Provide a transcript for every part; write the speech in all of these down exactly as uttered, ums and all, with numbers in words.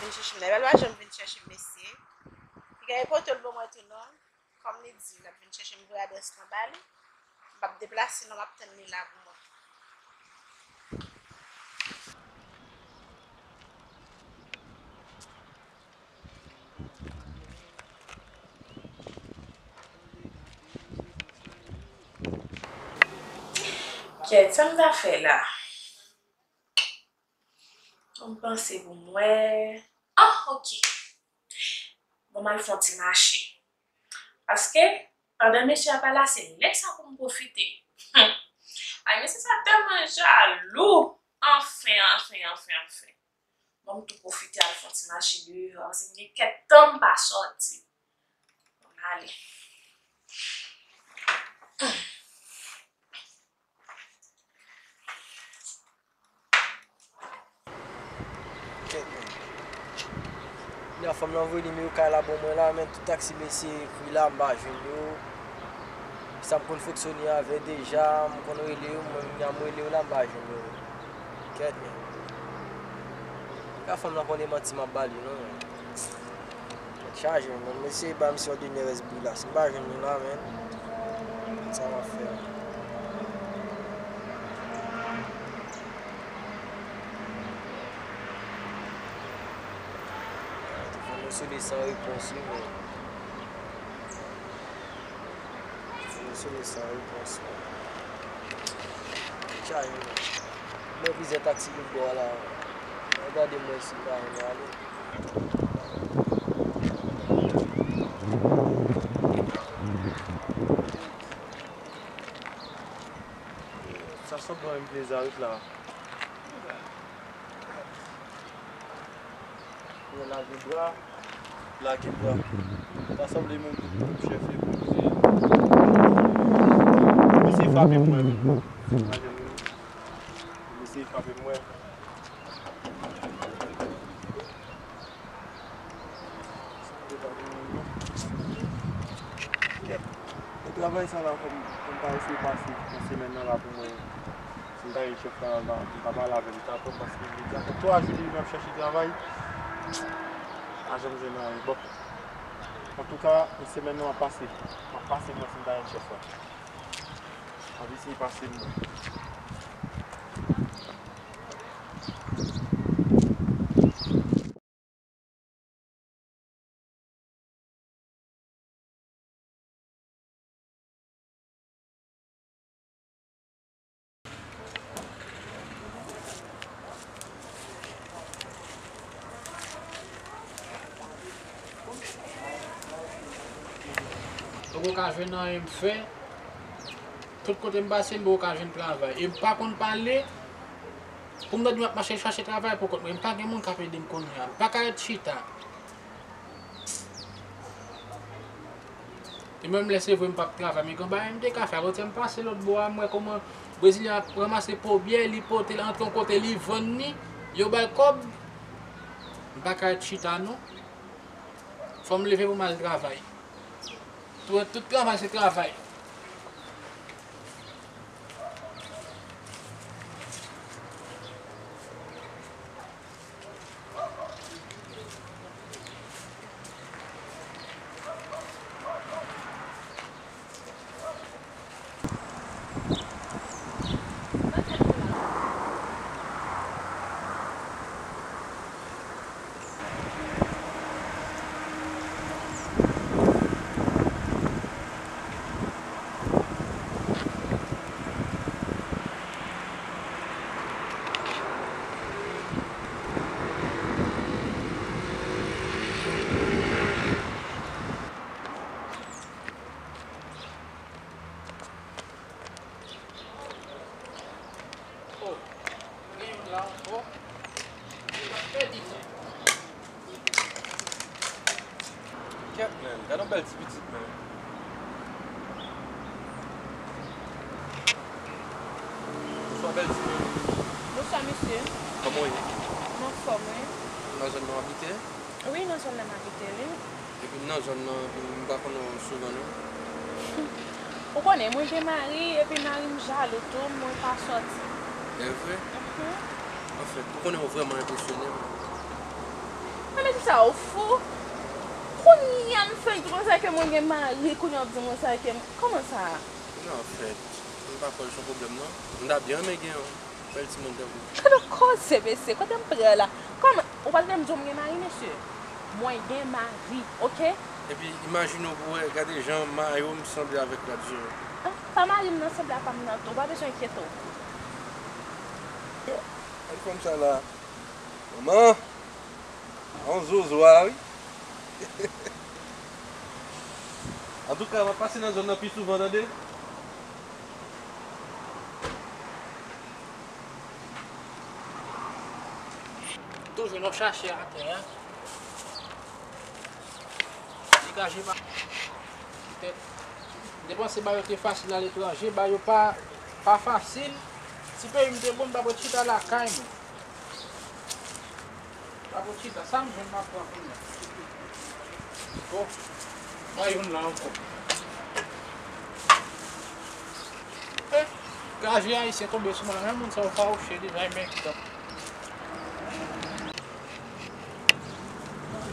Vin chèche m la. Epi l pa janm vin chèche m, mesye. Piga e poto l ban mwen tou non. Kòm li di l ap vin chèche m, voye adrès lan ba li. M p ap deplase non, m ap tann li la pou mwen. Kèt, sa m ta fè la? Fò m panse pou m wè. Ah, ok. Bon, m al fè yon ti mache. Paske, pandan mesye a pa la, se lè sa pou m pwofite. Ay, mesye sa tèlman jalou. Anfen, anfen, anfen, anfen. Bon, m tou pwofite al fè yon ti mache deyò, paske m gen kèk tan m pa sòti. Bon, m ale. Kèt, men. Kounye a fanm nan voye nimewo kay la ban mwen la, men tout taksi mesye ekri la, m pa jwenn yo. Sa m konn fonksyone avè deja, m konn rele yo, mwen menm m rele yo la, m pa jwenn yo. Kèt, men. Kounye a fanm nan konnen manti m ap ba li, non, men. Tèt chaje, men. M eseye ba misye yon dènye rès bri la. Si m pa jwenn li la, men, sa m ap fè. Telefòn nan sone san repons, wi, men. Telefòn nan sone san repons, men. Tèt chaje, men. M wè plizyè taksi lòt bò a la. Mwen gade mwen si m pa jwenn ale. Sa sanble yon plezi avèk la. Mwen lage bra, lage bra. Sa sanble menm tout chèf epi mesye frape mwen. Mesye frape mwen. Travay sa la, fò m, fò m ta eseye pase nan semèn nan la pou mwen. Si m ta jwenn chèf la, m ta, m ta pale avè l, m ta pran, paske li deja fè twa jou depi m ap chèche travay. Pa janm jwenn anyen. Bon. Antouka, nan semèn nan, m ap pase. M ap pase mwen si m ta jwenn chèf la. M ap eseye pase mwen. Poko ka jwenn anyen m fè. Tout kote m pase, m poko ka jwenn travay. E m pa konn pale. Pou m ta di m ap mache chache travay pou kont mwen, m pa gen moun k ap ede m kounye a. M pa ka ret chita. E menm lè se vre m p ap travay, men gen bagay m te ka fè. Akotyè m pase lòt bò a, m wè kòman Brezilyen ap ranmase po byè, li pote l antre yon kote, li vann li, yo ba l kòb. M pa ka ret chita non. Fò m leve pou m al travay. Tout, tout travay se travay. Oh, gen youn la ankò. Li pa pèdi tan. Kèt, men, gade yon bèl ti pitit, men. Bonswa, bèl ti moun. Bonswa, mesye. Kòman w ye? M anfòm, wi. Nan zòn nan w abite? Wi, nan zòn nan m abite, wi. Epi m nan zòn nan, epi m pa konn ou souvan, non. Ou konnen, mwen gen mari, epi mari m jalou tou, mwen pa sòti. E vre? Mhm. Anfen, ou konnen ou vrèman enpresyone m. Sa ou fou? Kounye a m fenk di konsa ke mwen gen mari, kounye a w ap di mwen sa ke m, kòman sa? Non, anfèt, m pa kwè l se yon pwoblèm, non. M ta byen renmen gen yon bèl timoun tankou w. Gade koze, mesye, kote m pran la? Kòman, ou pa tande m di w m gen mari, mesye? Mwen gen mari, oke? Epi, imajine w pou wè, gade jan mayo m sanble avèk l ap jere. Ah, pa mari m nan sanble a pa m nan tou, ou pa bezwen enkyete w. Yo, gade fanm sa la. Manman! On zozo a, wi. Antouka, m ap pase nan zòn nan pi souvan, tande? Tou jwenn w ap chache atè a. Degaje pa. Petèt. M te panse bagay yo te fasil aletranje, bagay yo pa, pa fasil. Si peyi m te bon, m t ap ret chita lakay mwen. Pa pou chita, sa m jwenn m ap pran kounye a. Bon, pa youn la ankò. Eh, gaje ayisyen tonbe sou mwen la, men moun sa yo fawouche deja, e men ki tan.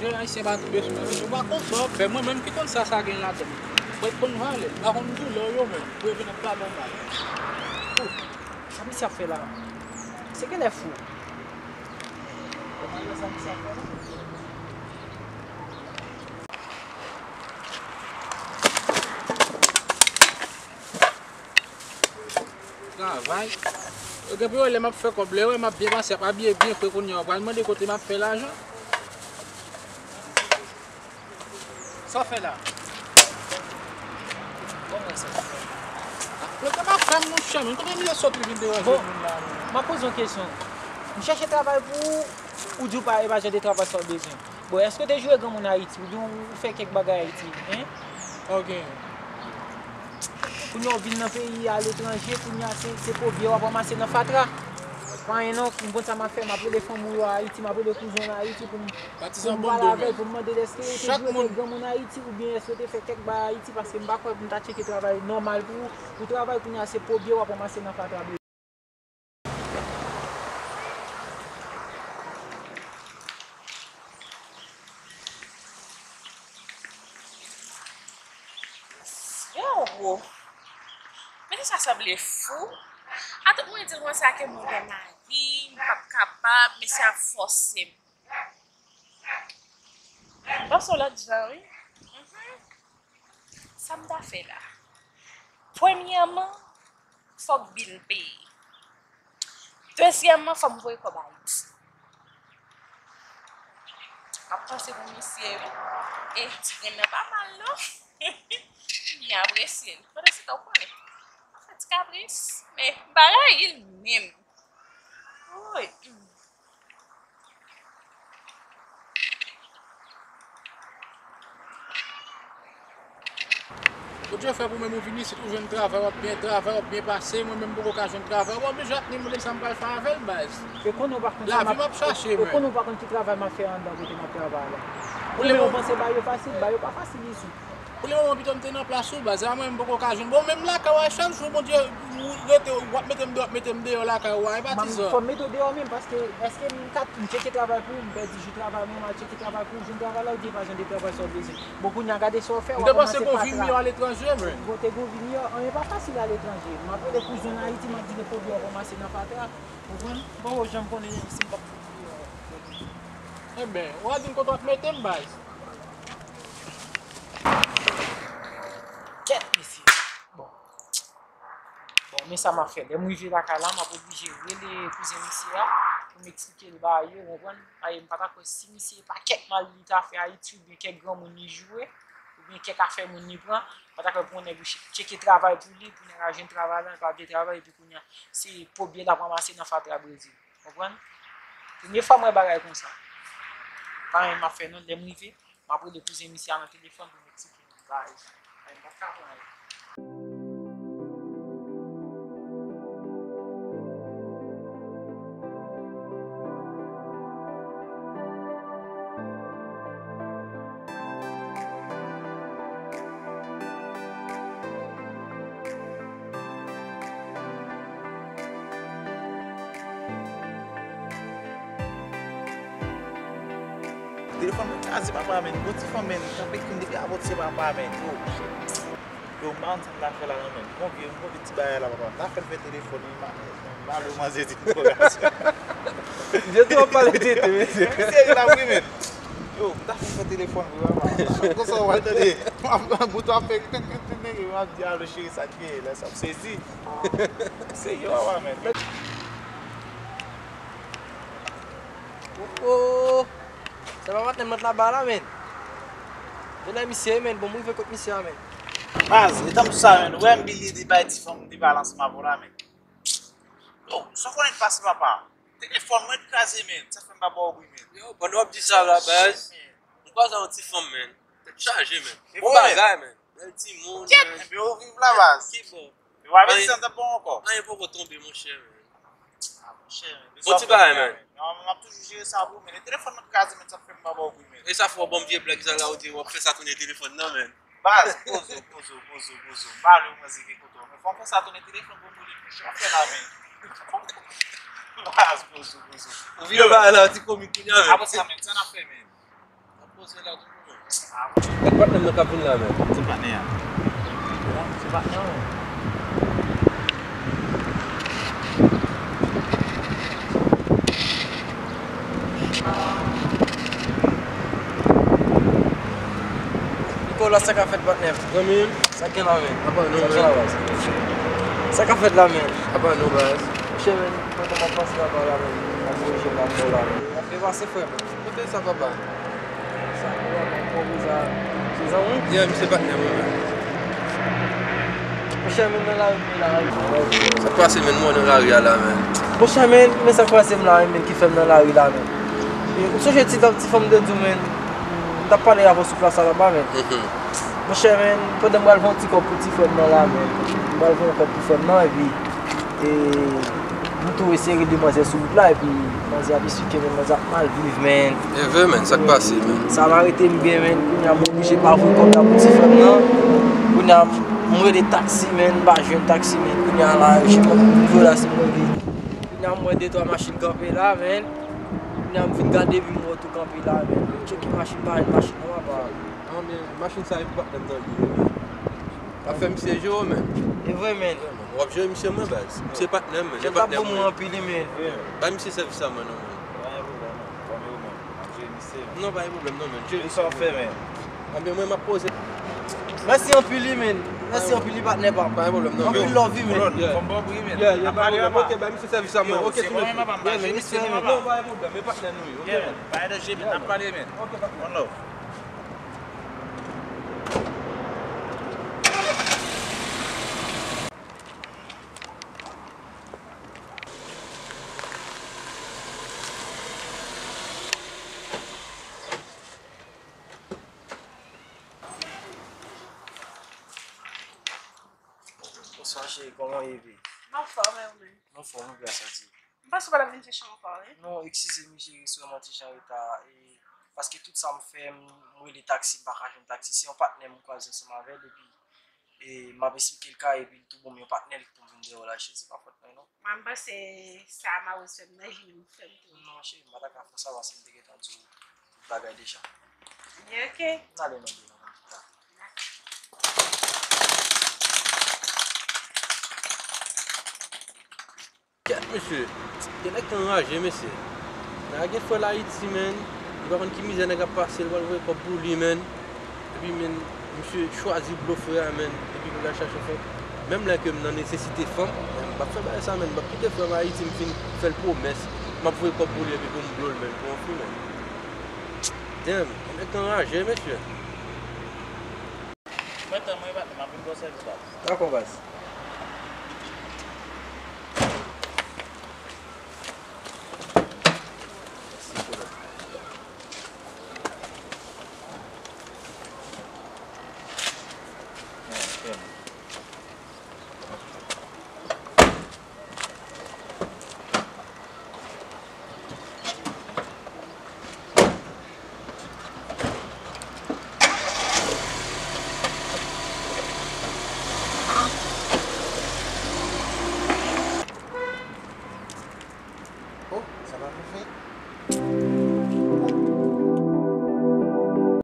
Gaje ayisyen pa tonbe sou mwen, mesye, ou pa konn sa w ap fè, mwen menm ki konn sa sa gen ladan l. Mwen konn valè l, m pa konn doulè yo menm, pou yo vin ap pale yon bagay. Oh, sa misye ap fè la? Se genlè fou. Travay. Yo gen pou yo lè m ap fè kòb, lè yo wè m ap byen pase, ap abiye byen fre kounye a, yo pral mande kote m ap fè lajan. Sa w fè la? Bon, mwen sa. Plante m ap fè m, monchè, men kote misye sot li vin deranje moun la menm? M ap poze yon kesyon. M chèche travay pou ou, ou di w pa, e pa jan de travay sa w bezwen. Bon, èske w te joure granmoun Ayiti, oubyen w fè kèk bagay Ayiti, en? Ok. Kounye a w vin nan peyi aletranje, kounye a se, se po byen w ap ranmase nan fatra. Pa anyen non, m konn sa m ap fè, m ap rele fanmi w yo Ayiti, m ap rele kouzen w Ayiti pou m Patizan, bon, pale avè l, pou m mande l èske yo te joure kèk granmoun Ayiti oubyen èske yo te fè kèk bagay Ayiti, paske m pa kwè pou m ta tcheke travay nòmal pou ou. Ou travay kounye a, se po byen w ap ranmase nan fatra. Yo, mesye sa sanble fou. Atann mwen di l konsa ke mwen gen mari, m p ap kapab, mesye ap fòse m. Panse w lòt jan, wi. Mhm. Sa m ta fè la? Premyèman, fòk bil peye. Dezyèmman, fò m voye kòb Ayiti. M ap panse pou misye, wi. E ti grenn nan pa mal, non. M byen apresye l. Pandan se tan, w konnen, m ap fè ti kapris, men m pa rayi l menm. Woy. Bondye fè pou menm ou vin isit, ou jwenn travay, w ap byen travay, w ap byen pase, mwen menm m poko ka jwenn travay, w oblije ap ni mande sa m pral fè avè l, baz. E konnen w pa konn sa m ap, e konnen w pa konn ki travay m ap fè anndan kote m ap travay la. Ou menm ou panse bagay yo fasil, bagay yo pa fasil isit. Pou le moman, pito m te nan plas ou, baz, a mwen, m poko ka jwenn. Bon, menm lakay ou a, chak jou, Bondye, ou rete, w ap mete m deyò, ap mete m deyò lakay ou a, e pa ti zò. Fò m mete w deyò menm, paske èske m ka, m tcheke travay pou ou, m pèdi jou travay mwen, m al tcheke travay pou ou, jwenn travay la, ou di e pa jan de travay sa w bezwen. Bon, kounye a, gade sa w fè, w ap ranmase fatra. M te panse gen yon vi miyò aletranje, men. Bon, te gen yon vi miyò, anyen pa fasil aletranje. M ap rele kouzen w Ayiti, m ap di l e po byen w ap ranmase nan fatra. Ou konprann? Bon, ou janm konnen si m p ap fouti deyò. Enben, w a di m kote w ap mete m, baz. Kèt, mesye. Bon. Bon, men sa m ap fè. Lè m rive lakay la, m ap oblije rele kouzen misye a pou m eksplike l bagay yo, ou konprann? Paske m pa ta kwè si misye pa kèk mal li ta fè Ayiti oubyen kèk granmoun li joure, oubyen kèk afè moun li pran, m pa ta kwè pou yon nèg ou ch-, tcheke travay pou li, pou nèg la jwenn travay la, li pa vle travay, epi kounye a, se po byen l ap ranmase nan fatra Brezil. Konprann? Premye fwa m wè bagay konsa. Pa anyen m ap fè non, lè m rive, m ap rele kouzen misye a nan telefòn pou m eksplike l bagay. Ay, m pa t ka pran anyen. Telefòn mwen kraze, papa, men. Gon ti fanm, men, k ap ekri m depi Avòt, se papa, men. Yo, yo, m pa konn sa m ta fè la, non, men. Gon vye, gon vye ti bagay la, papa. M ta fè l fè telefòn, men, ma-, malere manzè di m bagay sa. Jezi w ap pale tete, mesye. Men, serye la, wi, men. Yo, m ta fè l fè telefòn, wi, papa. Konsa, w al tande. M ap, bouton ap fè tink, tink, tink, tink, m ap di, "Alo, cheri, sa k genyen la?" Sa m sezi. Serye, papa, men. Oh, oh. Se pa patnè m nan t laba la, men. Vin la, misye, men. Bon, m rive kot misye a, men. Baz, etan m sa, men. Ou wè m bliye de bay ti fanm m te pale ansanm avè w la, men. Yo, sa w konnen k pase, papa? Telefòn mwen t kraze, men. Sa fè m pa ba w bri, men. Yo, pandan w ap di sa la, baz, m kwaze yon ti fanm, men. Tèt chaje, men. Bon bagay, men. Bèl timoun, men. Enben, ou viv la, baz. Ki bon. Yo pa vin san tap bon ankò. Anyen poko tonbe, monchè, men. Ah, monchè, men. Bon ti bagay, men. Non, men m ap toujou jere sa pou ou, men. Telefòn nan kraze, men, sa fè m pa ba w bri, men. E sa fè w ban m vye blag sa la, ou di w ap fè sa tounen telefòn nan, men. Baz, poze w, poze w, poze w, poze w. M pa vle w manzè gen kote w, men fò m fè sa tounen telefòn pou m tounen, monchè. W ap fè la, men. Baz, poze w, poze w. Ou vin nan bagay la, ti komik kounye a, men. Apre sa, men, sa n ap fè, men. Gad patnè m nan k ap vin la, men. Se patnè a. Se patnè a, men. Nicolas, sa k ap fèt, patnè m? Zanmi m. Sa k gen la, men? Apa nou, men. Sa k ap fèt la, men? Apa nou, baz. Monchè, men, pandan m ap pase laba la, men, m ap dirije m ap bò la, men. Sa fè pase, frè m. Kote sa, papa? Sa, papa, bon, bon, sa, se zanmi? Yeah, misye patnè mwen, men. Monchè, men nan lari, men nan lari. Sa k pase, men, mwen nan lari a la, men. Monchè, men, men sa k pase m la, men, ki fè m nan lari la, men. E, ou sonje ti, ti fanm de di w, men, m t ap pale avè w sou plas la laba, men. Mhm. Monchè, men, pandan m pral fè yon ti kòb pou ti frè m nan la, men. M pral fè yon kòb pou frè m nan, epi E, m tou wè seri de manzè sou wout la, epi manzè ap esplike, men manzè ap mal viv, men. E vre, men, sa k pase, men? Sa pa rete m byen, men. Kounye a, m oblije pa voye kòb la pou ti frè m nan. Kounye a, m rele taksi, men, m pa jwenn taksi, men. Kounye a la, jis m rive la, se mwen ki. Kounye a, m wè de twa machin kanpe la, men. Kounye a, m fin gade, epi m wè tou kanpe la, men. M tcheke machin pa jwenn machin nan, apa. Anben, machin sa, e pou patnè m nan li ye, men. Afè misye jere w, men. E vre, men. W ap jere misye, mwen, baz. Misye patnè m, men. Li patnè m, men. Bay misye sèvis a mwen, non, men. Pa gen pwoblèm, non. Ban m yo, men. M ap jere misye, men. Non, pa gen pwoblèm, non, men. Jere misye. Sa w fè, men? Anben, mwen, m ap poze. Mèsi anpil, wi, men. Mèsi anpil, wi, patnè pa m. Pa gen pwoblèm, non, men. Anpil love, wi, men. Fò m ba w bri, men. N ap pale anba. Ok, bay misye sèvis a mwen. Ok, se mwen menm, papa. Jere misye, men, papa. Non, pa gen pwoblèm, men patnè nou, wi. Ok, men. Pa gen danje, men. N ap pale, men. Ok, patnè. One love. Bonswa, cheri, kòman w ye, baby? M anfòm, e ou menm? M anfòm, wi, gras a Dye. M panse w pa t ap vin chèche m ankò, wi. Non, eskize m, cheri, sou mwen te jan reta, e, paske tout sa m fè, m, m rele taksi, m pa ka jwenn taksi. Se yon patnè m kwaze ansanm avè l, epi, e, m ap esplike l ka, epi l tou ban m yon patnè, l pou m vin dèyè w la, cheri, se pa fòt mwen, non. Mwen, m panse sa malwèz fè m nan, li menm fè m tou. Non, cheri, m pa ta ka fè sa, paske m te gentan di w tout bagay deja. Li oke. N ale nan biro an pita. Kèt, mesye. Gen nèg ki anraje, mesye. Nèg gen frè l Ayiti, men. Li pa konn ki mizè nèg ap pase, li pral voye kòb pou li, men. Epi, men, misye chwazi blofè a, men. Epi pou l al chache fanm. Menm lè ke m nan nesesite fanm, men m p ap fè bagay sa, men. M p ap kite frè m Ayiti, m fin fè l pwomès. M ap voye kòb pou li, epi pou m blo l, men. Pou yon fi, men. Damn, nèg anraje, mesye. Mwen tann mwen, patnè, m ap vin ba w sèvis, baz. Dakò, baz. Oh, sa pa pou fèt.